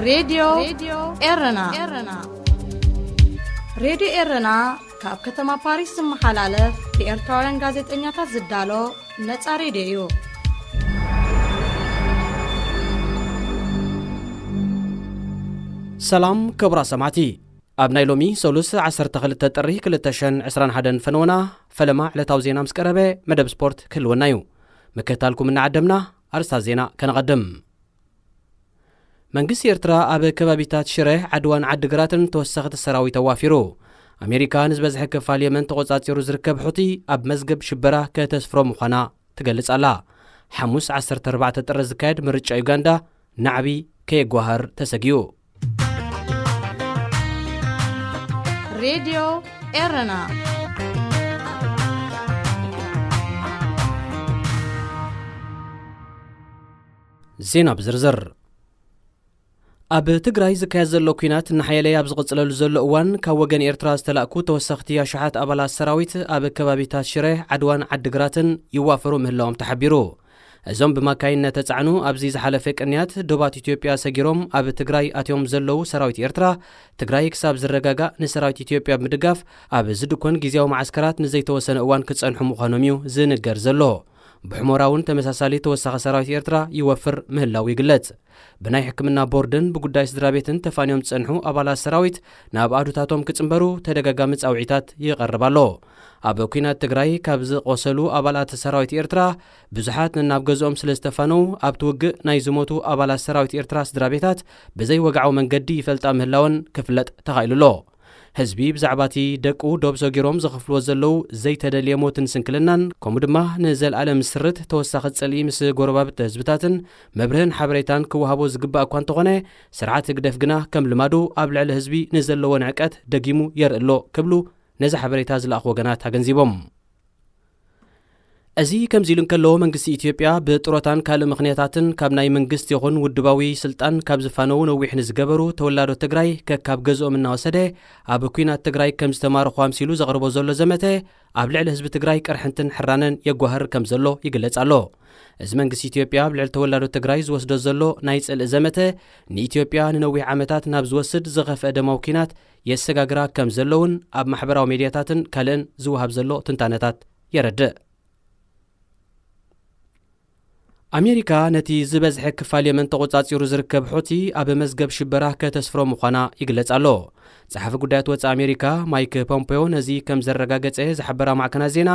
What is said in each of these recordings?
ሬድዮ ኤረና። ሬድዮ ኤረና ካብ ከተማ ፓሪስ ዝመሓላለፍ ብኤርትራውያን ጋዜጠኛታት ዝዳሎ ነጻ ሬድዮ እዩ። ሰላም ክቡራት ሰማዕቲ፣ ኣብ ናይ ሎሚ ሰሉስ ዓሰርተ ክልተ ጥሪ ክልተ ሽሕን ዕስራን ሓደን ፈነወና ፈለማ ዕለታዊ ዜና ምስ ቀረበ መደብ ስፖርት ክህልወና እዩ። ምክትታልኩም እናዓደምና ኣርስታት ዜና ከነቐድም። መንግስቲ ኤርትራ ኣብ ከባቢታት ሽረ፣ ዓድዋን ዓዲግራትን ተወሰኽቲ ሰራዊት ኣዋፊሩ። ኣሜሪካ ንዝበዝሐ ክፋል የመን ተቖጻጺሩ ዝርከብ ሑቲ ኣብ መዝገብ ሽበራ ከተስፍሮ ምዃና ትገልጽ ኣላ። ሓሙስ ዓሰርተ ኣርባዕተ ጥሪ ዝካየድ ምርጫ ዩጋንዳ ናዕቢ ከየጓሃር ተሰጊኡ። ሬድዮ ኤረና። ዜና ብዝርዝር። ኣብ ትግራይ ዝካየድ ዘሎ ኲናት እናሓየለ ኣብ ዝቕጽለሉ ዘሎ እዋን፣ ካብ ወገን ኤርትራ ዝተላእኩ ተወሰኽቲ ኣሽሓት ኣባላት ሰራዊት ኣብ ከባቢታት ሽረ፣ ዓድዋን ዓዲግራትን ይዋፈሩ ምህላዎም ተሓቢሩ። እዞም ብማካይን እናተጻዕኑ ኣብዚ ዝሓለፈ ቅንያት ዶባት ኢትዮጵያ ሰጊሮም ኣብ ትግራይ ኣትዮም ዘለዉ ሰራዊት ኤርትራ፣ ትግራይ ክሳብ ዝረጋጋእ ንሰራዊት ኢትዮጵያ ብምድጋፍ ኣብ ዝድኮን ግዝያዊ መዓስከራት ንዘይተወሰነ እዋን ክጸንሑ ምዃኖም እዩ ዝንገር ዘሎ። ብሑመራ እውን ተመሳሳሊ ተወሳኺ ሰራዊት ኤርትራ ይወፍር ምህላው ይግለጽ። ብናይ ሕክምና ቦርድን ብጉዳይ ስድራ ቤትን ተፋንዮም ዝጸንሑ ኣባላት ሰራዊት ናብ ኣዱታቶም ክጽንበሩ ተደጋጋሚ ጻውዒታት ይቐርብ ኣሎ። ኣብ ኲናት ትግራይ ካብ ዝቖሰሉ ኣባላት ሰራዊት ኤርትራ ብዙሓት ነናብ ገዝኦም ስለ ዝተፋነው፣ ኣብቲ ውግእ ናይ ዝሞቱ ኣባላት ሰራዊት ኤርትራ ስድራ ቤታት ብዘይወግዓዊ መንገዲ ይፈልጣ ምህላወን ክፍለጥ ተኻኢሉ ኣሎ። ህዝቢ ብዛዕባ እቲ ደቁ ዶብ ሰጊሮም ዝኸፍልዎ ዘለዉ ዘይተደልየ ሞትን ስንክልናን፣ ከምኡ ድማ ንዘለኣለም ስርት ተወሳኺ ጽልኢ ምስ ጎረባብቲ ህዝብታትን መብርህን ሓበሬታን ክወሃቦ ዝግባእ እኳ እንተኾነ፣ ስርዓት ህግደፍ ግና ከም ልማዱ ኣብ ልዕሊ ህዝቢ ንዘለዎ ንዕቀት ደጊሙ የርኢ ኣሎ ክብሉ ነዚ ሓበሬታ ዝለኣኹ ወገናት ኣገንዚቦም። እዚ ከምዚ ኢሉ እንከሎ፣ መንግስቲ ኢትዮጵያ ብጥሮታን ካልእ ምኽንያታትን ካብ ናይ መንግስቲ ይኹን ውድባዊ ስልጣን ካብ ዝፋነዉ ነዊሕ ንዝገበሩ ተወላዶ ትግራይ ከካብ ገዝኦም እናወሰደ ኣብ ኲናት ትግራይ ከም ዝተማረኹ ኣምሲሉ ዘቕርቦ ዘሎ ዘመተ፣ ኣብ ልዕሊ ህዝቢ ትግራይ ቅርሕንትን ሕራነን የጓህር ከም ዘሎ ይግለጽ ኣሎ። እዚ መንግስቲ ኢትዮጵያ ኣብ ልዕሊ ተወላዶ ትግራይ ዝወስዶ ዘሎ ናይ ጽልኢ ዘመተ፣ ንኢትዮጵያ ንነዊሕ ዓመታት ናብ ዝወስድ ዝኸፍአ ደማዊ ኲናት የሰጋግራ ከም ዘሎ እውን ኣብ ማሕበራዊ ሜድያታትን ካልእን ዝወሃብ ዘሎ ትንታነታት የረድእ። ኣሜሪካ ነቲ ዝበዝሐ ክፋል የመን ተቖጻጺሩ ዝርከብ ሑቲ ኣብ መዝገብ ሽበራ ከተስፍሮ ምዃና ይግለጽ ኣሎ። ጸሓፊ ጉዳያት ወጻኢ ኣሜሪካ ማይክ ፖምፔዮ ነዚ ከም ዘረጋገጸ ዝሓበራ ማዕከናት ዜና፣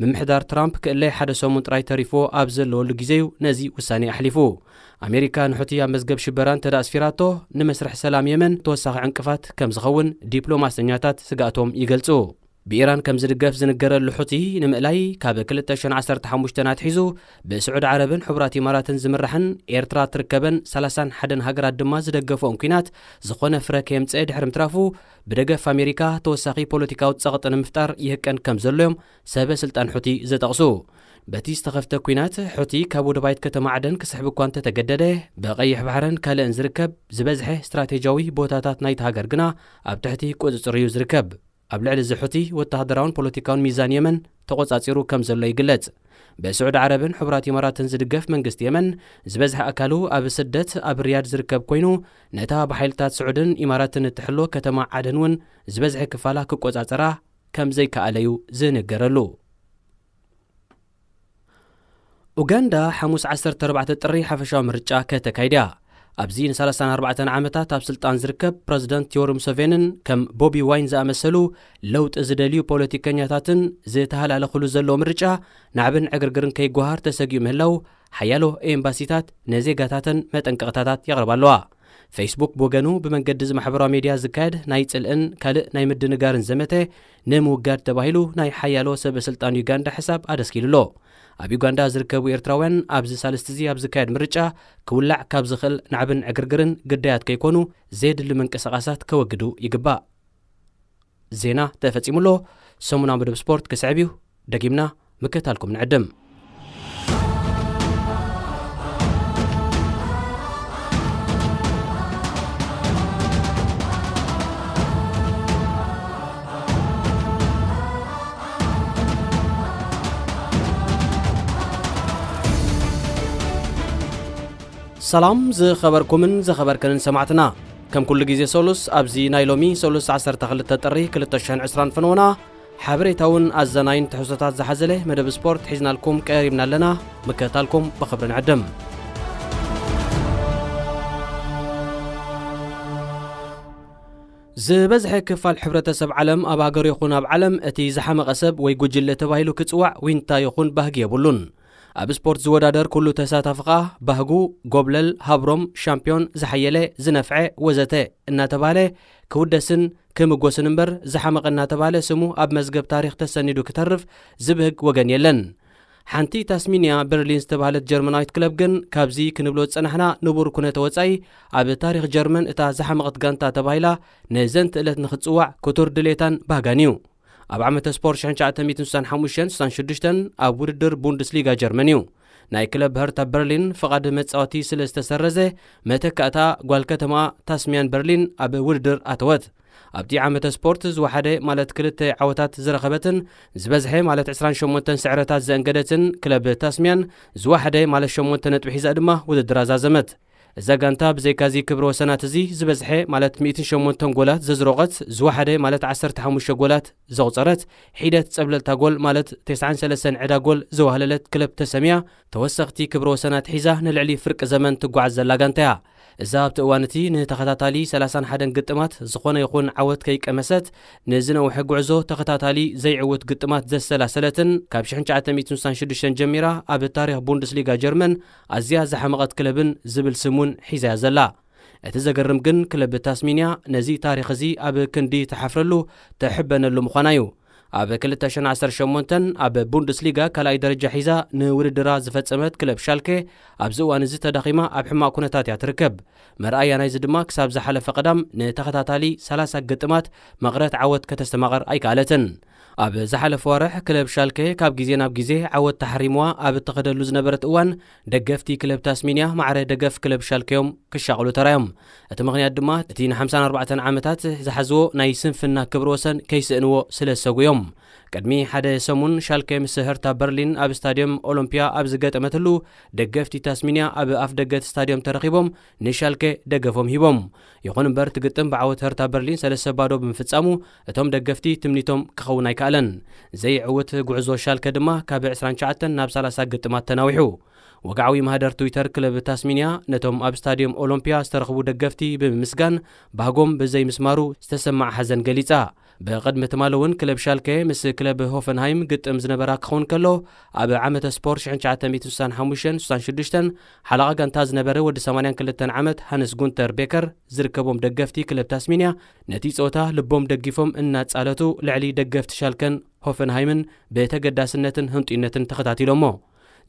ምምሕዳር ትራምፕ ክእለ ሓደ ሰሙን ጥራይ ተሪፎ ኣብ ዘለወሉ ግዜ'ዩ ነዚ ውሳኔ ኣሕሊፉ። ኣሜሪካ ንሑቲ ኣብ መዝገብ ሽበራ እንተ ደኣ ኣስፊራቶ፣ ንመስርሕ ሰላም የመን ተወሳኺ ዕንቅፋት ከም ዝኸውን ዲፕሎማሰኛታት ስግኣቶም ይገልጹ። ብኢራን ከም ዝድገፍ ዝንገረሉ ሑቲ ንምእላይ፣ ካብ ክልተ ሽሕን ዓሰርተ ሓሙሽተን ኣትሒዙ ብስዑዲ ዓረብን ሕቡራት ኢማራትን ዝምራሕን ኤርትራ ትርከበን ሰላሳን ሓደን ሃገራት ድማ ዝደገፈኦን ኲናት ዝኾነ ፍረ ከየምጽአ ድሕሪ ምትራፉ፣ ብደገፍ ኣሜሪካ ተወሳኺ ፖለቲካዊ ጸቕጢ ንምፍጣር ይህቀን ከም ዘሎ እዮም ሰበ ስልጣን ሑቲ ዝጠቕሱ። በቲ ዝተኸፍተ ኲናት፣ ሑቲ ካብ ወደባይት ከተማ ዓደን ክስሕብ እኳ እንተተገደደ፣ ብቐይሕ ባሕርን ካልእን ዝርከብ ዝበዝሐ ስትራቴጂያዊ ቦታታት ናይቲ ሃገር ግና ኣብ ትሕቲ ቁጽጽር እዩ ዝርከብ። ኣብ ልዕሊ እዚ ሑቲ ወተሃደራውን ፖለቲካውን ሚዛን የመን ተቖጻጺሩ ከም ዘሎ ይግለጽ። ብስዑዲ ዓረብን ሕቡራት ኢማራትን ዝድገፍ መንግስቲ የመን፣ ዝበዝሐ ኣካሉ ኣብ ስደት ኣብ ሪያድ ዝርከብ ኮይኑ፣ ነታ ብሓይልታት ስዑድን ኢማራትን እትሕሎ ከተማ ዓደን እውን ዝበዝሐ ክፋላ ክቆጻጸራ ከም ዘይከኣለ እዩ ዝንገረሉ። ኡጋንዳ ሓሙስ ዓሰርተ ኣርባዕተ ጥሪ ሓፈሻዊ ምርጫ ከተካይድ እያ። ኣብዚ ንሰላሳን ኣርባዕተን ዓመታት ኣብ ስልጣን ዝርከብ ፕረዚደንት ዮወሪ ሙሰቬንን ከም ቦቢ ዋይን ዝኣመሰሉ ለውጢ ዝደልዩ ፖለቲከኛታትን ዝተሃላለኹሉ ዘለዉ ምርጫ ናዕብን ዕግርግርን ከይጓሃር ተሰጊኡ ምህላው ሓያሎ ኤምባሲታት ንዜጋታተን መጠንቀቕታታት የቕርባ ኣለዋ። ፌስቡክ ብወገኑ ብመንገዲ እዚ ማሕበራዊ ሜድያ ዝካየድ ናይ ጽልእን ካልእ ናይ ምድንጋርን ዘመተ ንምውጋድ ተባሂሉ ናይ ሓያሎ ሰበ ስልጣን ዩጋንዳ ሕሳብ ኣደስኪሉ ኣሎ። ኣብ ዩጋንዳ ዝርከቡ ኤርትራውያን ኣብዚ ሳልስቲ እዚ ኣብ ዝካየድ ምርጫ ክውላዕ ካብ ዝኽእል ናዕብን ዕግርግርን ግዳያት ከይኮኑ ዘየድሊ ምንቅስቓሳት ከወግዱ ይግባእ። ዜና ተፈጺሙ ኣሎ። ሰሙናዊ መደብ ስፖርት ክስዕብ እዩ። ደጊምና ምክትታልኩም ንዕድም። ሰላም ዝኸበርኩምን ዝኸበርክንን ሰማዕትና፣ ከም ኩሉ ግዜ ሰሉስ ኣብዚ ናይ ሎሚ ሰሉስ ዓሰርተ ክልተ ጥሪ ክልተ ሽሕን ዕስራን ፈነወና ሓበሬታውን ኣዘናይን ትሕዝቶታት ዝሓዘለ መደብ ስፖርት ሒዝናልኩም ቀሪብና ኣለና። ምክትታልኩም ብኽብሪ ንዕድም። ዝበዝሐ ክፋል ሕብረተሰብ ዓለም፣ ኣብ ሃገሩ ይኹን ኣብ ዓለም፣ እቲ ዝሓመቐ ሰብ ወይ ጉጅለ ተባሂሉ ክጽዋዕ ዊንታ ይኹን ባህጊ የብሉን። ኣብ ስፖርት ዝወዳደር ኩሉ ተሳታፊ ኸኣ ባህጉ፣ ጎብለል፣ ሃብሮም፣ ሻምፒዮን፣ ዝሓየለ፣ ዝነፍዐ፣ ወዘተ እናተባህለ ክውደስን ክምጎስን እምበር፣ ዝሓመቐ እናተባህለ ስሙ ኣብ መዝገብ ታሪኽ ተሰኒዱ ክተርፍ ዝብህግ ወገን የለን። ሓንቲ ታስሚንያ በርሊን ዝተባህለት ጀርመናዊት ክለብ ግን፣ ካብዚ ክንብሎ ዝጸናሕና ንቡር ኩነተ ወጻኢ፣ ኣብ ታሪኽ ጀርመን እታ ዝሓመቐት ጋንታ ተባሂላ ንዘንትእለት ንኽትጽዋዕ ክቱር ድሌታን ባህጋን እዩ። ኣብ ዓመተ ስፖርት ሽሕን ትሽዓተ ሚእትን ስሳን ሓሙሽተን ስሳን ሽዱሽተን ኣብ ውድድር ቡንደስሊጋ ጀርመን እዩ። ናይ ክለብ ሀርታ በርሊን ፍቓድ መጻወቲ ስለ ዝተሰረዘ፣ መተካእታ ጓል ከተማ ታስሚያን በርሊን ኣብ ውድድር ኣተወት። ኣብቲ ዓመተ ስፖርት ዝወሓደ ማለት ክልተ ዓወታት ዝረኸበትን ዝበዝሐ ማለት ዕስራን ሸሞንተን ስዕረታት ዘእንገደትን ክለብ ታስሚያን ዝወሓደ ማለት ሸሞንተ ነጥቢ ሒዛ ድማ ውድድራ ዛዘመት። እዛ ጋንታ ብዘይካዚ ክብረ ወሰናት እዚ ዝበዝሐ ማለት ሚእትን ሸሞንተን ጎላት ዘዝሮቐት፣ ዝወሓደ ማለት ዓሰርተ ሓሙሽተ ጎላት ዘቑጸረት፣ ሒደት ጸብለልታ ጎል ማለት ተስዓን ሰለስተን ዕዳ ጎል ዘዋህለለት ክለብ ተሰምያ፣ ተወሰኽቲ ክብረ ወሰናት ሒዛ ንልዕሊ ፍርቂ ዘመን ትጓዓዝ ዘላ ጋንታ እያ። እዛ ኣብቲ እዋን እቲ ንተኸታታሊ ሰላሳን ሓደን ግጥማት ዝኾነ ይኹን ዓወት ከይቀመሰት፣ ንዝነውሐ ጉዕዞ ተኸታታሊ ዘይዕውት ግጥማት ዘሰላሰለትን ካብ ሽሕን ትሽዓተ ሚእትን ስሳን ሽዱሽተን ጀሚራ ኣብ ታሪኽ ቡንደስሊጋ ጀርመን ኣዝያ ዝሓመቐት ክለብን ዝብል ስም እውን ሒዛያ ዘላ። እቲ ዘገርም ግን ክለብ ታስሚንያ ነዚ ታሪኽ እዚ ኣብ ክንዲ ትሓፍረሉ፣ ትሕበነሉ ምዃና እዩ። ኣብ ክልተ ሽሕን ዓሰርተ ሸሞንተን ኣብ ቡንደስሊጋ ካልኣይ ደረጃ ሒዛ ንውድድራ ዝፈጸመት ክለብ ሻልኬ ኣብዚ እዋን እዚ ተዳኺማ ኣብ ሕማቕ ኩነታት እያ ትርከብ። መርኣያ ናይዚ ድማ ክሳብ ዝሓለፈ ቀዳም ንተኸታታሊ ሰላሳ ግጥማት መቕረት ዓወት ከተስተማቕር ኣይከኣለትን። ኣብ ዝሓለፈ ወርሕ ክለብ ሻልኬ ካብ ግዜ ናብ ግዜ ዓወት ተሓሪምዋ ኣብ እትኸደሉ ዝነበረት እዋን ደገፍቲ ክለብ ታስሚንያ ማዕረ ደገፍ ክለብ ሻልኬ እዮም ክሻቕሉ ተራዮም። እቲ ምኽንያት ድማ እቲ ንሓምሳን ኣርባዕተን ዓመታት ዝሓዝዎ ናይ ስንፍና ክብረ ወሰን ከይስእንዎ ስለ ዝሰጉ እዮም። ቅድሚ ሓደ ሰሙን ሻልኬ ምስ ሀርታ በርሊን ኣብ ስታድየም ኦሎምፒያ ኣብ ዝገጠመትሉ ደገፍቲ ታስሚንያ ኣብ ኣፍ ደገ እቲ ስታድየም ተረኺቦም ንሻልኬ ደገፎም ሂቦም። ይኹን እምበር እቲ ግጥም ብዓወት ሀርታ በርሊን ሰለስተ ባዶ ብምፍጻሙ እቶም ደገፍቲ ትምኒቶም ክኸውን ኣይከኣለን። ዘይዕውት ጉዕዞ ሻልከ ድማ ካብ ዕስራን ትሽዓተን ናብ ሰላሳ ግጥማት ተናዊሑ። ወግዓዊ ማህደር ትዊተር ክለብ ታስሚንያ ነቶም ኣብ ስታድየም ኦሎምፒያ ዝተረኽቡ ደገፍቲ ብምምስጋን ባህጎም ብዘይምስማሩ ዝተሰማዓ ሓዘን ገሊጻ። ብቕድሚ ትማሊ እውን ክለብ ሻልከ ምስ ክለብ ሆፈንሃይም ግጥም ዝነበራ ክኸውን ከሎ፣ ኣብ ዓመተ ስፖርት ሽሕን ትሽዓተ ሚእትን ስሳን ሓሙሽተን ስሳን ሽዱሽተን ሓለቓ ጋንታ ዝነበረ ወዲ ሰማንያን ክልተን ዓመት ሃንስ ጉንተር ቤከር ዝርከቦም ደገፍቲ ክለብ ታስሚንያ ነቲ ጸወታ ልቦም ደጊፎም እናጻለቱ ልዕሊ ደገፍቲ ሻልከን ሆፈንሃይምን ብተገዳስነትን ህንጡይነትን ተኸታቲሎሞ።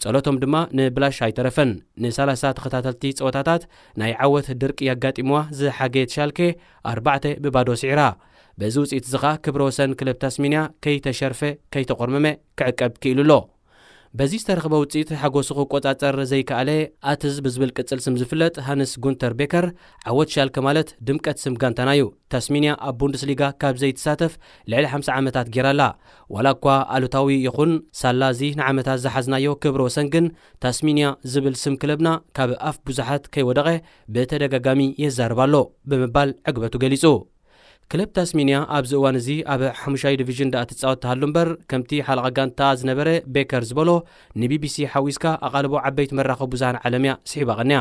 ጸሎቶም ድማ ንብላሽ ኣይተረፈን። ንሰላሳ ተኸታተልቲ ጸወታታት ናይ ዓወት ድርቂ ኣጋጢምዋ ዝሓገየት ሻልኬ ኣርባዕተ ብባዶ ስዒራ። በዚ ውጽኢት እዚ ኸኣ ክብረ ወሰን ክለብ ታስሚንያ ከይተሸርፈ ከይተቖርመመ ክዕቀብ ክኢሉ ኣሎ። በዚ ዝተረኽበ ውጽኢት ሓጎሱ ክቆጻጸር ዘይከኣለ ኣትዝ ብዝብል ቅጽል ስም ዝፍለጥ ሃንስ ጉንተር ቤከር፣ ዓወት ሻልከ ማለት ድምቀት ስም ጋንታና እዩ። ታስሚንያ ኣብ ቡንደስሊጋ ካብ ዘይትሳተፍ ልዕሊ ሓምሳ ዓመታት ጌራ ኣላ። ዋላ እኳ ኣሉታዊ ይኹን ሳላ እዚ ንዓመታት ዝሓዝናዮ ክብረ ወሰን ግን ታስሚንያ ዝብል ስም ክለብና ካብ ኣፍ ብዙሓት ከይወደቐ ብተደጋጋሚ የዛርብ ኣሎ ብምባል ዕግበቱ ገሊጹ። ክለብ ታስሚንያ ኣብዚ እዋን እዚ ኣብ ሓሙሻይ ዲቪዥን ደኣ ትጻወት ትሃሉ እምበር፣ ከምቲ ሓለቓ ጋንታ ዝነበረ ቤከር ዝበሎ ንቢቢሲ ሓዊስካ ኣቓልቦ ዓበይቲ መራኸቢ ብዙሃን ዓለም እያ ስሒባ ቀንያ።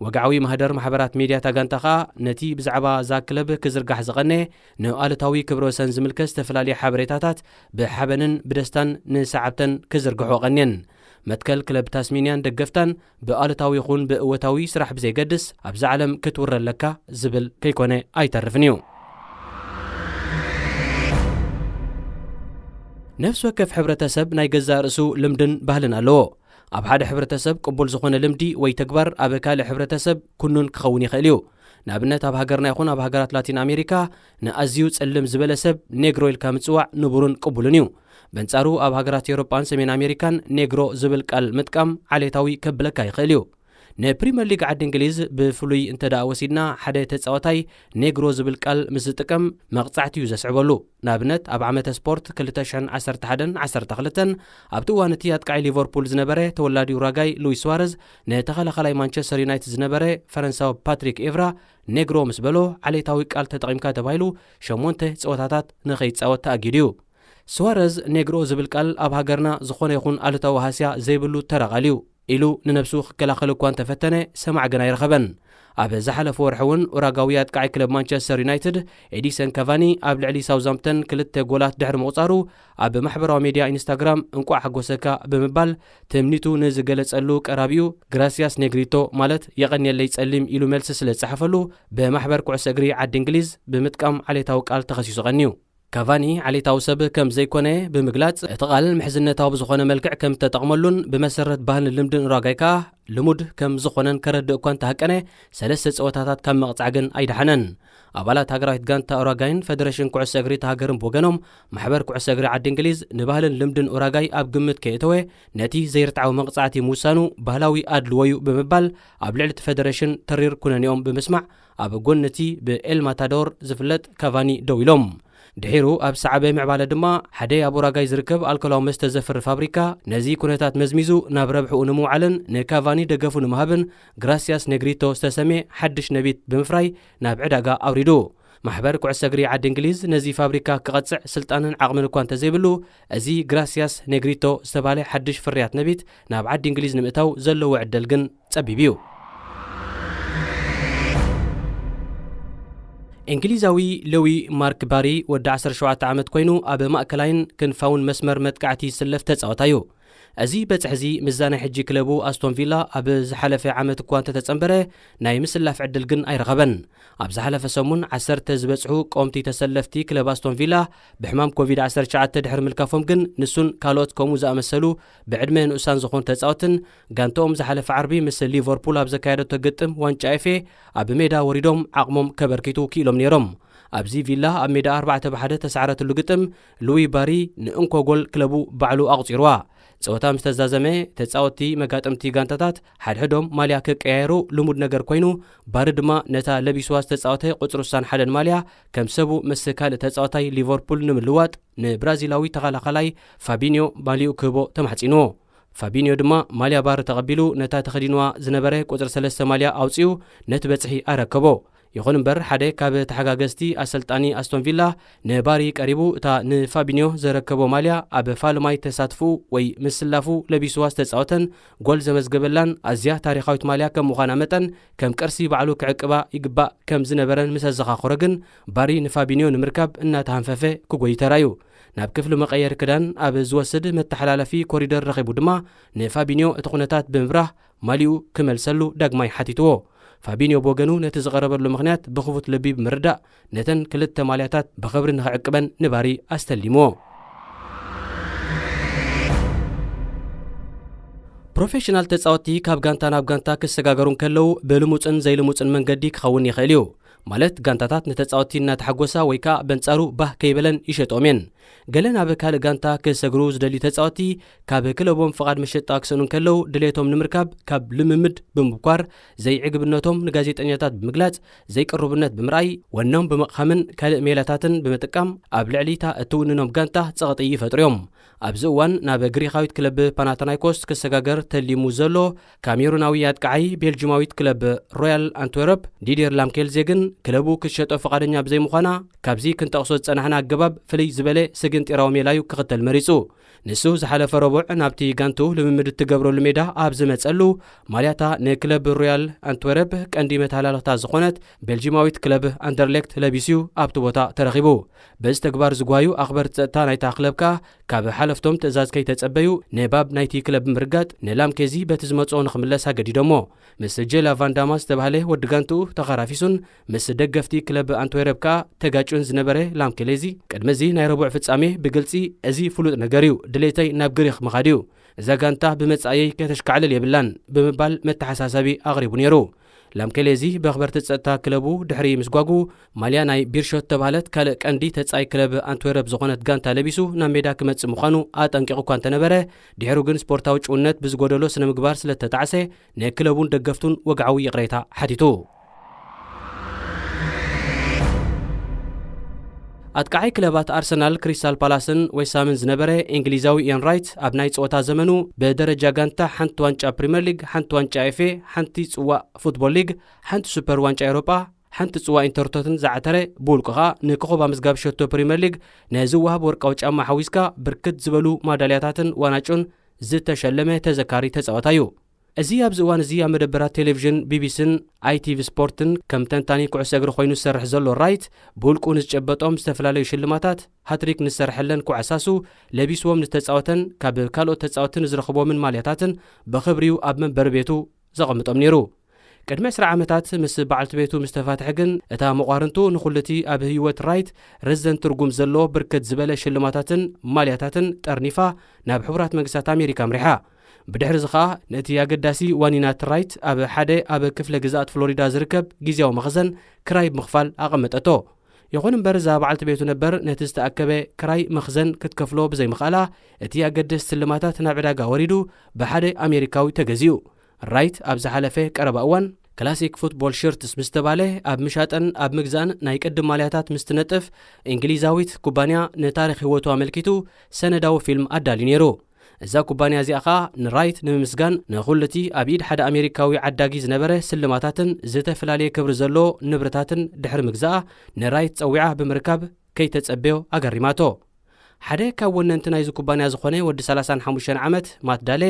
ወግዓዊ ማህደር ማሕበራት ሜድያ እታ ጋንታ ኸኣ ነቲ ብዛዕባ እዛ ክለብ ክዝርጋሕ ዝቐነየ ንኣሉታዊ ክብረ ወሰን ዝምልከት ዝተፈላለየ ሓበሬታታት ብሓበንን ብደስታን ንሰዓብተን ክዝርግሖ ቀንየን። መትከል ክለብ ታስሚንያን ደገፍታን ብኣሉታዊ ይኹን ብእወታዊ ስራሕ ብዘይገድስ ኣብዛ ዓለም ክትውረ ኣለካ ዝብል ከይኮነ ኣይተርፍን እዩ። ነፍሲ ወከፍ ሕብረተሰብ ናይ ገዛእ ርእሱ ልምድን ባህልን ኣለዎ። ኣብ ሓደ ሕብረተሰብ ቅቡል ዝኾነ ልምዲ ወይ ተግባር ኣብ ካልእ ሕብረተሰብ ኩኑን ክኸውን ይኽእል እዩ። ንኣብነት ኣብ ሃገርና ይኹን ኣብ ሃገራት ላቲን ኣሜሪካ ንኣዝዩ ጸልም ዝበለ ሰብ ኔግሮ ኢልካ ምጽዋዕ ንቡርን ቅቡልን እዩ። በንጻሩ ኣብ ሃገራት ኤውሮጳን ሰሜን ኣሜሪካን ኔግሮ ዝብል ቃል ምጥቃም ዓሌታዊ ከብለካ ይኽእል እዩ። ንፕሪምየር ሊግ ዓዲ እንግሊዝ ብፍሉይ እንተ ደኣ ወሲድና፣ ሓደ ተጻዋታይ ኔግሮ ዝብል ቃል ምስ ዝጥቀም መቕጻዕቲ እዩ ዘስዕበሉ። ንኣብነት፣ ኣብ ዓመተ ስፖርት ክልተ ሽሕን ዓሰርተ ሓደን ዓሰርተ ክልተን፣ ኣብቲ እዋን እቲ ኣጥቃዒ ሊቨርፑል ዝነበረ ተወላዲ ኡራጋይ ሉዊስ ስዋረዝ፣ ንተኸላኻላይ ማንቸስተር ዩናይትድ ዝነበረ ፈረንሳዊ ፓትሪክ ኤቭራ ኔግሮ ምስ በሎ፣ ዓሌታዊ ቃል ተጠቒምካ ተባሂሉ ሸሞንተ ጸወታታት ንኸይጻወት ተኣጊዱ እዩ። ስዋረዝ ኔግሮ ዝብል ቃል ኣብ ሃገርና ዝኾነ ይኹን ኣሉታዊ ሃስያ ዘይብሉ ተራ ቃል እዩ ኢሉ ንነብሱ ክከላኸል እኳ እንተፈተነ፣ ሰማዕ ግን ኣይረኸበን። ኣብ ዝሓለፈ ወርሒ እውን ኡራጋዊ ኣጥቃዒ ክለብ ማንቸስተር ዩናይትድ ኤዲሰን ካቫኒ ኣብ ልዕሊ ሳውዛምፕተን ክልተ ጎላት ድሕሪ ምቑጻሩ፣ ኣብ ማሕበራዊ ሜድያ ኢንስታግራም "እንቋዕ ሓጎሰካ" ብምባል ትምኒቱ ንዝገለጸሉ ቀራቢኡ "ግራሲያስ ኔግሪቶ" ማለት "የቐንየለይ ጸሊም" ኢሉ መልሲ ስለ ዝጸሓፈሉ፣ ብማሕበር ኩዕሶ እግሪ ዓዲ እንግሊዝ ብምጥቃም ዓሌታዊ ቃል ተኸሲሱ ቀንዩ። ካቫኒ ዓሌታዊ ሰብ ከም ዘይኮነ ብምግላጽ፣ እቲ ቃል ምሕዝነታዊ ብዝኾነ መልክዕ ከም እተጠቕመሉን ብመሰረት ባህልን ልምድን ኡራጋይ ከኣ ልሙድ ከም ዝኾነን ከረድእ እኳ እንተሃቀነ፣ ሰለስተ ጸወታታት ካብ ምቕጻዕ ግን ኣይደሓነን። ኣባላት ሃገራዊት ጋንታ ኡራጋይን ፈደረሽን ኩዕሶ እግሪ እታ ሃገርን ብወገኖም፣ ማሕበር ኩዕሶ እግሪ ዓዲ እንግሊዝ ንባህልን ልምድን ኡራጋይ ኣብ ግምት ከየእተወ፣ ነቲ ዘይርትዓዊ መቕጻዕቲ ምውሳኑ ባህላዊ ኣድልዎ እዩ ብምባል፣ ኣብ ልዕሊ እቲ ፈደረሽን ተሪር ኩነኔኦም ብምስማዕ፣ ኣብ ጎኒ እቲ ብኤል ማታዶር ዝፍለጥ ካቫኒ ደው ኢሎም። ድሒሩ ኣብ ሰዓበ ምዕባለ ድማ፣ ሓደ ኣብ ኡራጋይ ዝርከብ ኣልኮላዊ መስተ ዘፍሪ ፋብሪካ ነዚ ኩነታት መዝሚዙ ናብ ረብሕኡ ንምውዓልን ንካቫኒ ደገፉ ንምሃብን ግራሲያስ ኔግሪቶ ዝተሰምየ ሓድሽ ነቢት ብምፍራይ ናብ ዕዳጋ ኣውሪዱ። ማሕበር ኩዕሶ እግሪ ዓዲ እንግሊዝ ነዚ ፋብሪካ ክቐጽዕ ስልጣንን ዓቕምን እኳ እንተዘይብሉ፣ እዚ ግራሲያስ ኔግሪቶ ዝተባህለ ሓድሽ ፍርያት ነቢት ናብ ዓዲ እንግሊዝ ንምእታው ዘለዎ ዕድል ግን ጸቢብ እዩ። እንግሊዛዊ ሎዊ ማርክ ባሪ ወዲ ዓሰርተ ሸውዓተ ዓመት ኮይኑ፣ ኣብ ማእከላይን ክንፋውን መስመር መጥቃዕቲ ዝስለፍ ተጻዋታይ እዩ። እዚ በጽሒ እዚ ምስዛ ናይ ሕጂ ክለቡ ኣስቶን ቪላ ኣብ ዝሓለፈ ዓመት እኳ እንተተጸንበረ፣ ናይ ምስላፍ ዕድል ግን ኣይረኸበን። ኣብ ዝሓለፈ ሰሙን ዓሰርተ ዝበጽሑ ቀወምቲ ተሰለፍቲ ክለብ ኣስቶን ቪላ ብሕማም ኮቪድ ዓሰርተ ትሽዓተ ድሕሪ ምልካፎም ግን፣ ንሱን ካልኦት ከምኡ ዝኣመሰሉ ብዕድመ ንኡሳን ዝኾኑ ተጻወትን፣ ጋንታኦም ዝሓለፈ ዓርቢ ምስ ሊቨርፑል ኣብ ዘካየደቶ ግጥም ዋንጫ ኤፍ ኤ ኣብ ሜዳ ወሪዶም ዓቕሞም ከበርኪቱ ክኢሎም ነይሮም። ኣብዚ ቪላ ኣብ ሜዳ ኣርባዕተ ብ ሓደ ተሳዕረትሉ ግጥም፣ ሉዊ ባሪ ንእንኮ ጎል ክለቡ ባዕሉ ኣቑጺርዋ። ጸወታ ምስ ተዛዘመ፣ ተጻወትቲ መጋጥምቲ ጋንታታት ሓድሕዶም ማልያ ክቀያየሩ ልሙድ ነገር ኮይኑ፣ ባሪ ድማ ነታ ለቢስዋ ዝተጻወተ ቁጽሪ ስሳን ሓደን ማልያ ከም ሰቡ ምስ ካልእ ተጻዋታይ ሊቨርፑል ንምልዋጥ ንብራዚላዊ ተኸላኻላይ ፋቢኒዮ ማሊኡ ክህቦ ተማሕጺንዎ። ፋቢኒዮ ድማ ማልያ ባሪ ተቐቢሉ፣ ነታ ተኸዲንዋ ዝነበረ ቁጽሪ ሰለስተ ማልያ ኣውጺኡ ነቲ በጽሒ ኣረከቦ። ይኹን እምበር፣ ሓደ ካብ ተሓጋገዝቲ ኣሰልጣኒ ኣስቶን ቪላ ንባሪ ቀሪቡ፣ እታ ንፋቢኒዮ ዘረከቦ ማልያ ኣብ ፋልማይ ተሳትፉ ወይ ምስላፉ ለቢስዋ ዝተጻወተን ጎል ዘመዝገበላን ኣዝያ ታሪኻዊት ማልያ ከም ምዃና መጠን፣ ከም ቅርሲ ባዕሉ ክዕቅባ ይግባእ ከም ዝነበረን ምስ ኣዘኻኸሮ ግን፣ ባሪ ንፋቢኒዮ ንምርካብ እናተሃንፈፈ ክጎይ ተራእዩ። ናብ ክፍሊ መቐየሪ ክዳን ኣብ ዝወስድ መተሓላለፊ ኮሪደር ረኺቡ ድማ፣ ንፋቢኒዮ እቲ ኩነታት ብምብራህ፣ ማሊኡ ክመልሰሉ ዳግማይ ሓቲትዎ። ፋቢኒዮ ብወገኑ፣ ነቲ ዝቐረበሉ ምኽንያት ብኽፉት ልቢ ብምርዳእ፣ ነተን ክልተ ማልያታት ብኽብሪ ንኽዕቅበን ንባሪ ኣስተሊምዎ። ፕሮፌሽናል ተጻወትቲ ካብ ጋንታ ናብ ጋንታ ክሰጋገሩ እንከለዉ፣ ብልሙጽን ዘይልሙጽን መንገዲ ክኸውን ይኽእል እዩ። ማለት፣ ጋንታታት ንተጻወትቲ እናተሓጎሳ ወይ ከኣ በንጻሩ ባህ ከይበለን ይሸጥኦም እየን። ገለ ናብ ካልእ ጋንታ ክሰግሩ ዝደልዩ ተጻወትቲ፣ ካብ ክለቦም ፍቓድ መሸጣ ክስእኑ እንከለዉ፣ ድሌቶም ንምርካብ ካብ ልምምድ ብምብኳር፣ ዘይዕግብነቶም ንጋዜጠኛታት ብምግላጽ፣ ዘይቅሩብነት ብምርኣይ፣ ወኖም ብምቕሓምን ካልእ ሜላታትን ብምጥቃም፣ ኣብ ልዕሊ እታ እትውንኖም ጋንታ ጸቕጢ ይፈጥሩ እዮም። ኣብዚ እዋን ናብ ግሪኻዊት ክለብ ፓናታናይኮስ ክሰጋገር ተሊሙ ዘሎ ካሜሩናዊ ኣጥቃዓይ ቤልጂማዊት ክለብ ሮያል ኣንትወረፕ ዲድየር ላምኬልዜ ግን፣ ክለቡ ክትሸጦ ፍቓደኛ ብዘይምዃና፣ ካብዚ ክንጠቕሶ ዝጸናሕና ኣገባብ ፍልይ ዝበለ ስግንጢራዊ ሜላዩ ክኽተል መሪጹ። ንሱ ዝሓለፈ ረቡዕ ናብቲ ጋንቱ ልምምድ እትገብረሉ ሜዳ ኣብ ዝመጸሉ፣ ማልያታ ንክለብ ሮያል ኣንትወረፕ ቀንዲ መተሓላለኽታ ዝኾነት ቤልጂማዊት ክለብ ኣንደርሌክት ለቢሱዩ ኣብቲ ቦታ ተረኺቡ። በዚ ተግባር ዝጓዩ ኣኽበርቲ ጸጥታ ናይታ ክለብ ከኣ፣ ካብ ሓለፍቶም ትእዛዝ ከይተጸበዩ፣ ንባብ ናይቲ ክለብ ብምርጋጥ፣ ንላምኬዚ በቲ ዝመጽኦ ንኽምለስ ኣገዲዶሞ። ምስ ጄላ ቫንዳማ ዝተባህለ ወዲ ጋንትኡ ተኸራፊሱን ምስ ደገፍቲ ክለብ ኣንትዌረፕ ከኣ ተጋጭዩን ዝነበረ ላምኬሌዚ፣ ቅድሚ እዚ ናይ ረቡዕ ፍጻሜ ብግልጺ፣ "እዚ ፍሉጥ ነገር እዩ፣ ድሌተይ ናብ ግሪኽ ምኻድ እዩ። እዛ ጋንታ ብመጻኢየይ ከተሽካዕልል የብላን" ብምባል መተሓሳሰቢ ኣቕሪቡ ነይሩ። ላምኬሌዚ ብኣኽበርቲ ጸጥታ ክለቡ ድሕሪ ምስጓጉ፣ ማልያ ናይ ቢርሾት ተባህለት ካልእ ቀንዲ ተጻይ ክለብ ኣንትዌረፕ ዝኾነት ጋንታ ለቢሱ ናብ ሜዳ ክመጽእ ምዃኑ ኣጠንቂቑ እኳ እንተነበረ፣ ድሕሩ ግን ስፖርታዊ ጭውነት ብዝጎደሎ ስነ ምግባር ስለተጣዕሰ፣ ንክለቡን ደገፍቱን ወግዓዊ ይቕሬታ ሓቲቱ። ኣጥቃዓይ ክለባት ኣርሰናል፣ ክሪስታል ፓላስን ዌስትሃምን ዝነበረ እንግሊዛዊ ኢያን ራይት፣ ኣብ ናይ ጸወታ ዘመኑ ብደረጃ ጋንታ ሓንቲ ዋንጫ ፕሪምየር ሊግ፣ ሓንቲ ዋንጫ ኤፍ ኤ፣ ሓንቲ ጽዋእ ፉትቦል ሊግ፣ ሓንቲ ሱፐር ዋንጫ ኤውሮጳ፣ ሓንቲ ጽዋእ ኢንተርቶተን ዝዓተረ፣ ብውልቁ ኸኣ ንኮኸብ ኣመዝጋቢ ሸቶ ፕሪምየር ሊግ ንዝወሃብ ወርቃዊ ጫማ ሓዊስካ ብርክት ዝበሉ ማዳልያታትን ዋንጫን ዝተሸለመ ተዘካሪ ተጻዋታይ እዩ። እዚ ኣብዚ እዋን እዚ ኣብ መደበራት ቴሌቪዥን ቢቢሲን ኣይቲቪ ስፖርትን ከም ተንታኒ ኩዕሶ እግሪ ኮይኑ ዝሰርሕ ዘሎ ራይት፣ ብውልቁ ንዝጨበጦም ዝተፈላለዩ ሽልማታት፣ ሃትሪክ ንዝሰርሐለን ኩዕሳሱ፣ ለቢስዎም ንዝተጻወተን ካብ ካልኦት ተጻወትቲ ንዝረኽቦምን ማልያታትን ብኽብሪኡ ኣብ መንበሪ ቤቱ ዘቐምጦም ነይሩ። ቅድሚ ዕስራ ዓመታት ምስ በዓልቲ ቤቱ ምስ ተፋትሐ ግን፣ እታ መቋርንቱ ንኹሉቲ ኣብ ህይወት ራይት ረዘን ትርጉም ዘለዎ ብርክት ዝበለ ሽልማታትን ማልያታትን ጠርኒፋ ናብ ሕቡራት መንግስታት ኣሜሪካ ኣምሪሓ። ብድሕሪ እዚ ኸኣ ነቲ ኣገዳሲ ዋኒናት ራይት ኣብ ሓደ ኣብ ክፍለ ግዝኣት ፍሎሪዳ ዝርከብ ግዝያዊ መኽዘን ክራይ ብምኽፋል ኣቐመጠቶ። ይኹን እምበር፣ እዛ በዓልቲ ቤቱ ነበር ነቲ ዝተኣከበ ክራይ መኽዘን ክትከፍሎ ብዘይምኽኣላ፣ እቲ ኣገደስቲ ስልማታት ናብ ዕዳጋ ወሪዱ ብሓደ ኣሜሪካዊ ተገዚኡ። ራይት ኣብ ዝሓለፈ ቀረባ እዋን ክላሲክ ፉትቦል ሽርትስ ምስ ተባለ ኣብ ምሻጥን ኣብ ምግዛእን ናይ ቅድም ማልያታት ምስ ትነጥፍ እንግሊዛዊት ኩባንያ ንታሪኽ ህይወቱ ኣመልኪቱ ሰነዳዊ ፊልም ኣዳልዩ ነይሩ። እዛ ኩባንያ እዚኣ ኸኣ ንራይት ንምምስጋን ንኹሉ እቲ ኣብ ኢድ ሓደ ኣሜሪካዊ ዓዳጊ ዝነበረ ስልማታትን ዝተፈላለየ ክብሪ ዘለዎ ንብረታትን ድሕሪ ምግዛኣ ንራይት ጸዊዓ ብምርካብ ከይተጸበዮ ኣገሪማቶ። ሓደ ካብ ወነንቲ ናይዚ ኩባንያ ዝኾነ ወዲ ሰላሳን ሓሙሽተን ዓመት ማት ዳሌ፣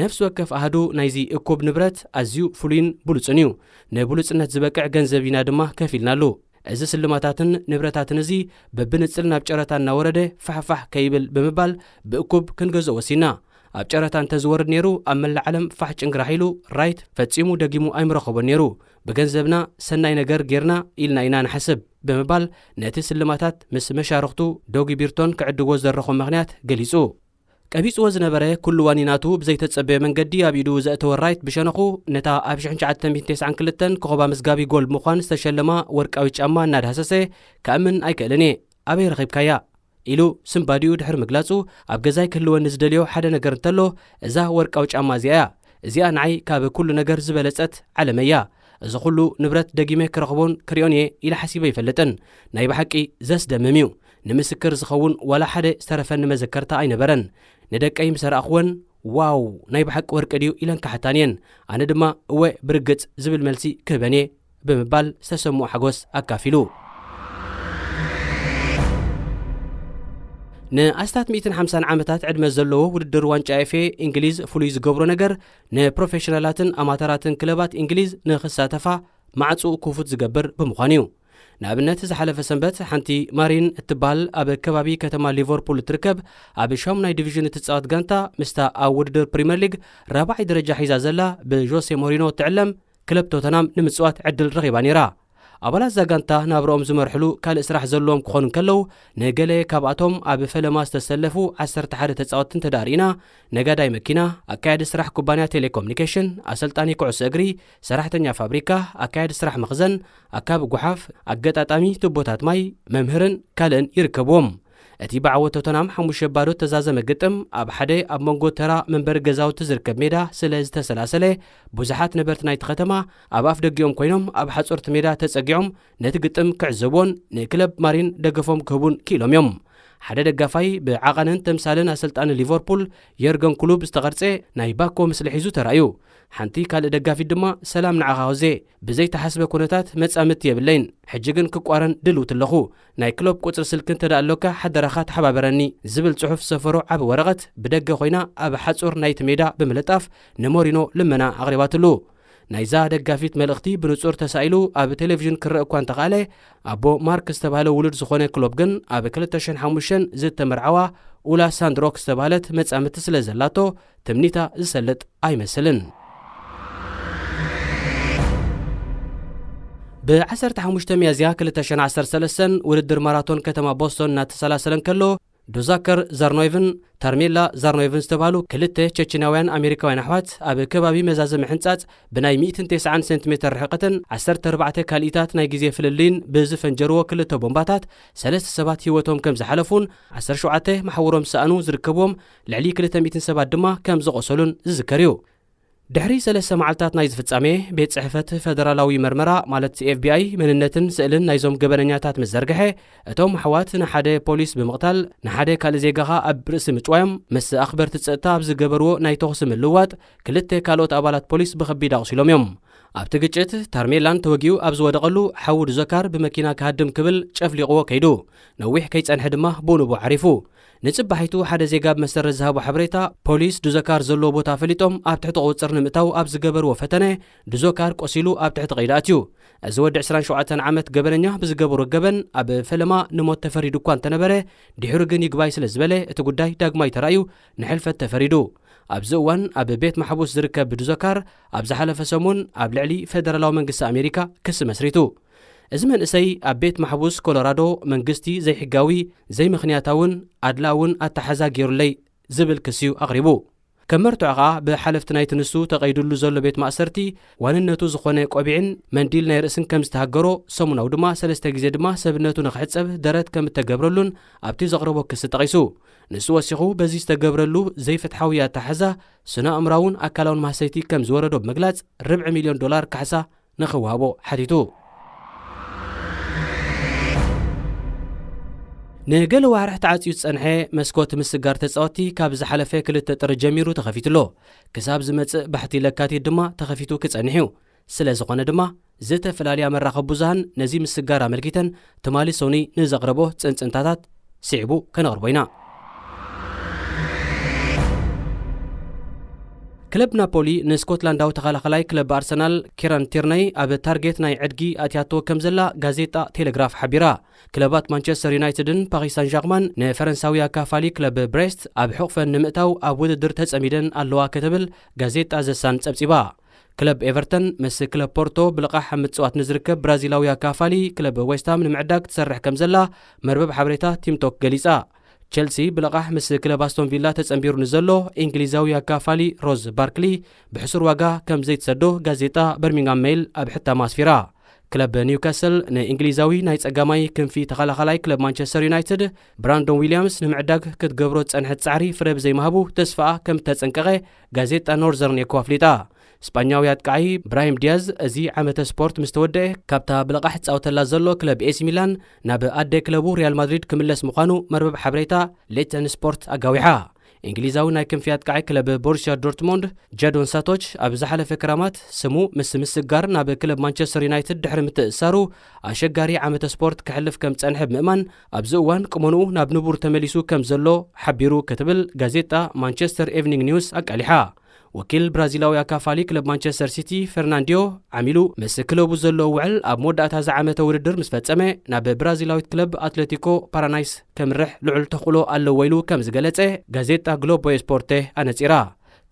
ነፍሲ ወከፍ ኣሃዱ ናይዚ እኩብ ንብረት ኣዝዩ ፍሉይን ብሉጽን እዩ። ንብሉጽነት ዝበቅዕ ገንዘብ ኢና ድማ ከፊልናሉ። እዚ ስልማታትን ንብረታትን እዚ በብንጽል ናብ ጨረታ እናወረደ ፋሕፋሕ ከይብል ብምባል ብእኩብ ክንገዝኦ ወሲና። ኣብ ጨረታ እንተዝወርድ ነይሩ ኣብ መላእ ዓለም ፋሕ ጭንግራሕ ኢሉ ራይት ፈጺሙ ደጊሙ ኣይምረኸቦን ነይሩ። ብገንዘብና ሰናይ ነገር ጌርና ኢልና ኢና ንሓስብ ብምባል ነቲ ስልማታት ምስ መሻርኽቱ ዶጊ ቢርቶን ክዕድጎ ዝደረኾ ምኽንያት ገሊጹ። ቀቢጽዎ ዝነበረ ኩሉ ዋኒናቱ ብዘይተጸበዮ መንገዲ ኣብ ኢዱ ዘእተወ ራይት ብሸነኹ ነታ ኣብ ሽሕን ትሽዓተ ሚእትን ተስዓን ክልተን ኮኸብ ኣመዝጋቢ ጎል ብምዃን ዝተሸለማ ወርቃዊት ጫማ እናዳህሰሰ፣ "ክኣምን ኣይክእልን እየ፣ ኣበይ ረኺብካያ?" ኢሉ ስንባዲኡ ድሕሪ ምግላጹ፣ "ኣብ ገዛይ ክህልወኒ ዝደልዮ ሓደ ነገር እንተሎ፣ እዛ ወርቃዊ ጫማ እዚኣ እያ። እዚኣ ንዓይ ካብ ኩሉ ነገር ዝበለጸት ዓለመይ እያ። እዚ ኩሉ ንብረት ደጊመ ክረኽቦን ክሪኦን እየ ኢለ ሓሲበ ኣይፈልጥን። ናይ ብሓቂ ዘስደምም እዩ። ንምስክር ዝኸውን ዋላ ሓደ ዝተረፈኒ መዘከርታ ኣይነበረን። ንደቀይ ምስ ኣርኣኽወን፣ 'ዋው፣ ናይ ብሓቂ ወርቂ ድዩ?' ኢለን ክሓታን እየን። ኣነ ድማ 'እወ፣ ብርግጽ' ዝብል መልሲ ክህበን እየ" ብምባል ዝተሰምዖ ሓጎስ ኣካፊሉ። ንኣስታት ሚእትን ሓምሳን ዓመታት ዕድመ ዘለዎ ውድድር ዋንጫ ኤፍ ኤ እንግሊዝ ፍሉይ ዝገብሮ ነገር፣ ንፕሮፌሽናላትን ኣማተራትን ክለባት እንግሊዝ ንኽሳተፋ ማዕጹኡ ክፉት ዝገብር ብምዃኑ እዩ። ንኣብነት፣ ዝሓለፈ ሰንበት ሓንቲ ማሪን እትበሃል ኣብ ከባቢ ከተማ ሊቨርፑል እትርከብ ኣብ ሻሙናይ ዲቪዥን እትጻወት ጋንታ፣ ምስታ ኣብ ውድድር ፕሪምየር ሊግ ራብዓይ ደረጃ ሒዛ ዘላ ብጆሴ ሞሪኖ እትዕለም ክለብ ቶተናም ንምጽዋት ዕድል ረኺባ ነይራ። ኣባላት እዛ ጋንታ ናብርኦም ዝመርሕሉ ካልእ ስራሕ ዘለዎም ክኾኑ እንከለዉ፣ ንገለ ካብኣቶም ኣብ ፈለማ ዝተሰለፉ ዓሰርተ ሓደ ተጻወትቲ እንተ ደኣ ርኢና፣ ነጋዳይ መኪና፣ ኣካያዲ ስራሕ ኩባንያ ቴሌኮሙኒኬሽን፣ ኣሰልጣኒ ኩዕሶ እግሪ፣ ሰራሕተኛ ፋብሪካ፣ ኣካያዲ ስራሕ መኽዘን፣ ኣካቢ ጓሓፍ፣ ኣገጣጣሚ ቱቦታት ማይ፣ መምህርን ካልእን ይርከብዎም። እቲ ብዓወት ቶተናም ሓሙሽተ ባዶ እተዛዘመ ግጥም፣ ኣብ ሓደ ኣብ መንጎ ተራ መንበሪ ገዛውቲ ዝርከብ ሜዳ ስለ ዝተሰላሰለ፣ ብዙሓት ነበርቲ ናይቲ ከተማ ኣብ ኣፍ ደጊኦም ኮይኖም ኣብ ሓጹርቲ ሜዳ ተጸጊዖም ነቲ ግጥም ክዕዘብዎን ንክለብ ማሪን ደገፎም ክህቡን ክኢሎም እዮም። ሓደ ደጋፋይ፣ ብዓቐንን ተምሳልን ኣሰልጣኒ ሊቨርፑል የርገን ክሉብ ዝተቐርጸ ናይ ባኮ ምስሊ ሒዙ ተራእዩ። ሓንቲ ካልእ ደጋፊት ድማ፣ "ሰላም ንዓኻ ሆዜ፣ ብዘይተሓስበ ኩነታት መጻምድቲ የብለይን፣ ሕጂ ግን ክቋረን ድልውቲ ኣለኹ። ናይ ክሎፕ ቁጽሪ ስልኪ እንተ ደኣ ኣሎካ ሓደራኻ ተሓባበረኒ" ዝብል ጽሑፍ ዝሰፈሮ ዓቢ ወረቐት ብደገ ኮይና ኣብ ሓጹር ናይቲ ሜዳ ብምልጣፍ ንሞሪኖ ልመና ኣቕሪባትሉ። ናይዛ ደጋፊት መልእኽቲ ብንጹር ተሳኢሉ ኣብ ቴሌቪዥን ክረአ እኳ እንተኸኣለ፣ ኣቦ ማርክ ዝተባህለ ውሉድ ዝኾነ ክሎፕ ግን ኣብ ክልተ ሽሕን ሓሙሽተን ዝተመርዓዋ ኡላ ሳንድሮክ ዝተባህለት መጻምድቲ ስለ ዘላቶ ትምኒታ ዝሰልጥ ኣይመስልን። ብ ዓሰርተ ሓሙሽተ ሚያዝያ ክልተ ሽሕን ዓሰርተ ሰለስተን ውድድር ማራቶን ከተማ ቦስቶን እናተሰላሰለ እንከሎ፣ ዱዛከር ዛርኖየቭን ታርሜላ ዛርኖየቭን ዝተባህሉ ክልተ ቸችናውያን ኣሜሪካውያን ኣሕዋት፣ ኣብ ከባቢ መዛዘሚ ሕንጻጽ ብናይ ሚእትን ተስዓን ሴንቲሜተር ርሕቀትን ዓሰርተ ኣርባዕተ ካልኢታት ናይ ግዜ ፍልልይን ብዝፈንጀርዎ ክልተ ቦምባታት ሰለስተ ሰባት ህይወቶም ከም ዝሓለፉን ዓሰርተ ሸውዓተ መሓውሮም ዝሰኣኑ ዝርከብዎም ልዕሊ ክልተ ሚእትን ሰባት ድማ ከም ዝቖሰሉን ዝዝከር እዩ። ድሕሪ ሰለስተ መዓልታት ናይ ዝፍጻሜ፣ ቤት ጽሕፈት ፈደራላዊ መርመራ፣ ማለት ኤፍ ቢ ኣይ፣ መንነትን ስእልን ናይዞም ገበነኛታት ምስ ዘርግሐ፣ እቶም ኣሕዋት ንሓደ ፖሊስ ብምቕታል፣ ንሓደ ካልእ ዜጋ ኸኣ ኣብ ርእሲ ምጭዋዮም፣ ምስ ኣኽበርቲ ጸጥታ ኣብ ዝገበርዎ ናይ ተኹሲ ምልውዋጥ፣ ክልተ ካልኦት ኣባላት ፖሊስ ብኸቢድ ኣቑሲሎም እዮም። ኣብቲ ግጭት፣ ታርሜላን ተወጊኡ ኣብ ዝወደቐሉ፣ ሓዉ ዱዘካር ብመኪና ክሃድም ክብል ጨፍሊቕዎ ከይዱ። ነዊሕ ከይጸንሐ ድማ ብኡንብኡ ዓሪፉ። ንጽባሒቱ ሓደ ዜጋ ብመሰረት ዝሃቦ ሓበሬታ፣ ፖሊስ ዱዘካር ዘለዎ ቦታ ፈሊጦም ኣብ ትሕቲ ቁጽጽር ንምእታው ኣብ ዝገበርዎ ፈተነ፣ ዱዘካር ቆሲሉ ኣብ ትሕቲ ቀይዲ ኣትዩ። እዚ ወዲ ዕስራን ሸውዓተን ዓመት ገበነኛ ብዝገበሮ ገበን ኣብ ፈለማ ንሞት ተፈሪዱ እኳ እንተነበረ፣ ድሒሩ ግን ይግባይ ስለ ዝበለ እቲ ጉዳይ ዳግማይ ተራእዩ ንሕልፈት ተፈሪዱ። ኣብዚ እዋን ኣብ ቤት ማሕቡስ ዝርከብ ዱዘካር ኣብ ዝሓለፈ ሰሙን ኣብ ልዕሊ ፌደራላዊ መንግስቲ ኣሜሪካ ክሲ መስሪቱ። እዚ መንእሰይ ኣብ ቤት ማሕቡስ ኮሎራዶ መንግስቲ ዘይሕጋዊ፣ ዘይምኽንያታውን ኣድላውን ኣተሓዛ ገይሩለይ ዝብል ክሲ እዩ ኣቕሪቡ። ከም መርትዖ ኸኣ ብሓለፍቲ ናይቲ ንሱ ተቐይዱሉ ዘሎ ቤት ማእሰርቲ ዋንነቱ ዝኾነ ቆቢዕን መንዲል ናይ ርእስን ከም ዝተሃገሮ፣ ሰሙናዊ ድማ ሰለስተ ግዜ ድማ ሰብነቱ ንኽሕጸብ ደረት ከም እተገብረሉን ኣብቲ ዘቕረቦ ክሲ ጠቒሱ። ንሱ ወሲኹ በዚ ዝተገብረሉ ዘይፍትሓዊ ኣተሓሕዛ ስነ ኣእምራውን ኣካላውን ማህሰይቲ ከም ዝወረዶ ብምግላጽ ርብዒ ሚልዮን ዶላር ካሕሳ ንኽወሃቦ ሓቲቱ። ንገለ ዋርሕ ተዓጽዩ ዝጸንሐ መስኮት ምስጋር ተጻወትቲ ካብ ዝሓለፈ ክልተ ጥሪ ጀሚሩ ተኸፊቱ ኣሎ። ክሳብ ዝመጽእ ባሕቲ ለካቲት ድማ ተኸፊቱ ክጸንሕ እዩ። ስለ ዝኾነ ድማ ዝተፈላለያ መራኸቢ ብዙሃን ነዚ ምስጋር ኣመልኪተን ትማሊ ሰኑይ ንዘቕረቦ ጽንጽንታታት ስዒቡ ከነቕርቦ ኢና። ክለብ ናፖሊ ንስኮትላንዳዊ ተኸላኸላይ ክለብ ኣርሰናል ኪራን ቲርነይ ኣብ ታርጌት ናይ ዕድጊ ኣትያቶ ከም ዘላ ጋዜጣ ቴሌግራፍ ሓቢራ። ክለባት ማንቸስተር ዩናይትድን ፓሪስ ሳን ዣርማን ንፈረንሳዊ ኣካፋሊ ክለብ ብሬስት ኣብ ሕቑፈን ንምእታው ኣብ ውድድር ተጸሚደን ኣለዋ ክትብል ጋዜጣ ዘሳን ጸብጺባ። ክለብ ኤቨርተን ምስ ክለብ ፖርቶ ብልቓሕ ኣብ ምጽዋት ንዝርከብ ብራዚላዊ ኣካፋሊ ክለብ ዌስትሃም ንምዕዳግ ትሰርሕ ከም ዘላ መርበብ ሓበሬታ ቲምቶክ ገሊጻ። ቸልሲ ብልቓሕ ምስ ክለብ ኣስቶን ቪላ ተጸንቢሩ ንዘሎ እንግሊዛዊ ኣካፋሊ ሮዝ ባርክሊ ብሕሱር ዋጋ ከም ዘይትሰዶ ጋዜጣ በርሚንግሃም ሜይል ኣብ ሕታማ ኣስፊራ። ክለብ ኒውካስል ንእንግሊዛዊ ናይ ጸጋማይ ክንፊ ተኸላኸላይ ክለብ ማንቸስተር ዩናይትድ ብራንዶን ዊልያምስ ንምዕዳግ ክትገብሮ ዝጸንሐት ጻዕሪ ፍረ ብዘይምሃቡ ተስፋኣ ከም እተጸንቀቐ ጋዜጣ ኖርዘርን ኤኮ ኣፍሊጣ። ስጳኛዊ ኣጥቃዓይ ብራሂም ዲያዝ እዚ ዓመተ ስፖርት ምስ ተወደአ ካብታ ብልቓሕ ዝጻወተላ ዘሎ ክለብ ኤሲ ሚላን ናብ ኣደ ክለቡ ሪያል ማድሪድ ክምለስ ምዃኑ መርበብ ሓበሬታ ሌተን ስፖርት ኣጋዊሓ። እንግሊዛዊ ናይ ክንፊ ኣጥቃዓይ ክለብ ቦሩሲያ ዶርትሞንድ ጃዶን ሳቶች ኣብ ዝሓለፈ ክራማት ስሙ ምስ ምስጋር ናብ ክለብ ማንቸስተር ዩናይትድ ድሕሪ ምትእሳሩ ኣሸጋሪ ዓመተ ስፖርት ከሕልፍ ከም ዝጸንሐ ብምእማን ኣብዚ እዋን ቁመንኡ ናብ ንቡር ተመሊሱ ከም ዘሎ ሓቢሩ ክትብል ጋዜጣ ማንቸስተር ኤቭኒንግ ኒውስ ኣቃሊሓ። ወኪል ብራዚላዊ ኣካፋሊ ክለብ ማንቸስተር ሲቲ ፈርናንዲዮ ዓሚሉ ምስ ክለቡ ዘለዎ ውዕል ኣብ መወዳእታ ዝዓመተ ውድድር ምስ ፈጸመ ናብ ብራዚላዊት ክለብ ኣትሌቲኮ ፓራናይስ ከምርሕ ልዑል ተኽእሎ ኣለዎ ኢሉ ከም ዝገለጸ ጋዜጣ ግሎቦ ኤስፖርቴ ኣነጺራ።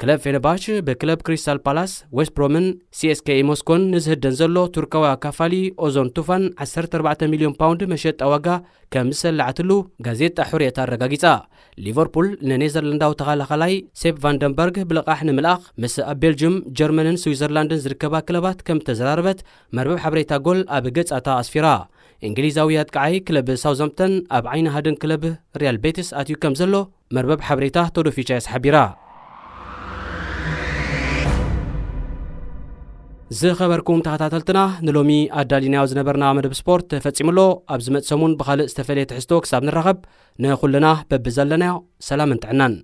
ክለብ ፌነባች ብክለብ ክሪስታል ፓላስ፣ ዌስት ብሮምን ሲኤስኬኢ ሞስኮን ንዝህደን ዘሎ ቱርካዊ ኣካፋሊ ኦዞን ቱፋን ዓሰርተ ኣርባዕተ ሚልዮን ፓውንድ መሸጣ ዋጋ ከም ዝሰላዓትሉ ጋዜጣ ሑርየት ኣረጋጊጻ። ሊቨርፑል ንኔዘርላንዳዊ ተኸላኸላይ ሴፕ ቫንደንበርግ ብልቓሕ ንምልኣኽ ምስ ኣብ ቤልጅም፣ ጀርመንን ስዊዘርላንድን ዝርከባ ክለባት ከም እተዘራረበት መርበብ ሓበሬታ ጎል ኣብ ገጻታ ኣስፊራ። እንግሊዛዊ ኣጥቃዓይ ክለብ ሳውዛምፕተን ኣብ ዓይኒ ሃድን ክለብ ሪያል ቤቲስ ኣትዩ ከም ዘሎ መርበብ ሓበሬታ ቶዶ ፊቻ ሓቢራ። ዝኸበርኩም ተኸታተልትና፣ ንሎሚ ኣዳሊናዮ ዝነበርና መደብ ስፖርት ተፈጺሙ ኣሎ። ኣብ ዝመጽእ ሰሙን ብኻልእ ዝተፈልየ ትሕዝቶ ክሳብ ንራኸብ፣ ንኹልና በብዘለናዮ ሰላምን ጥዕናን።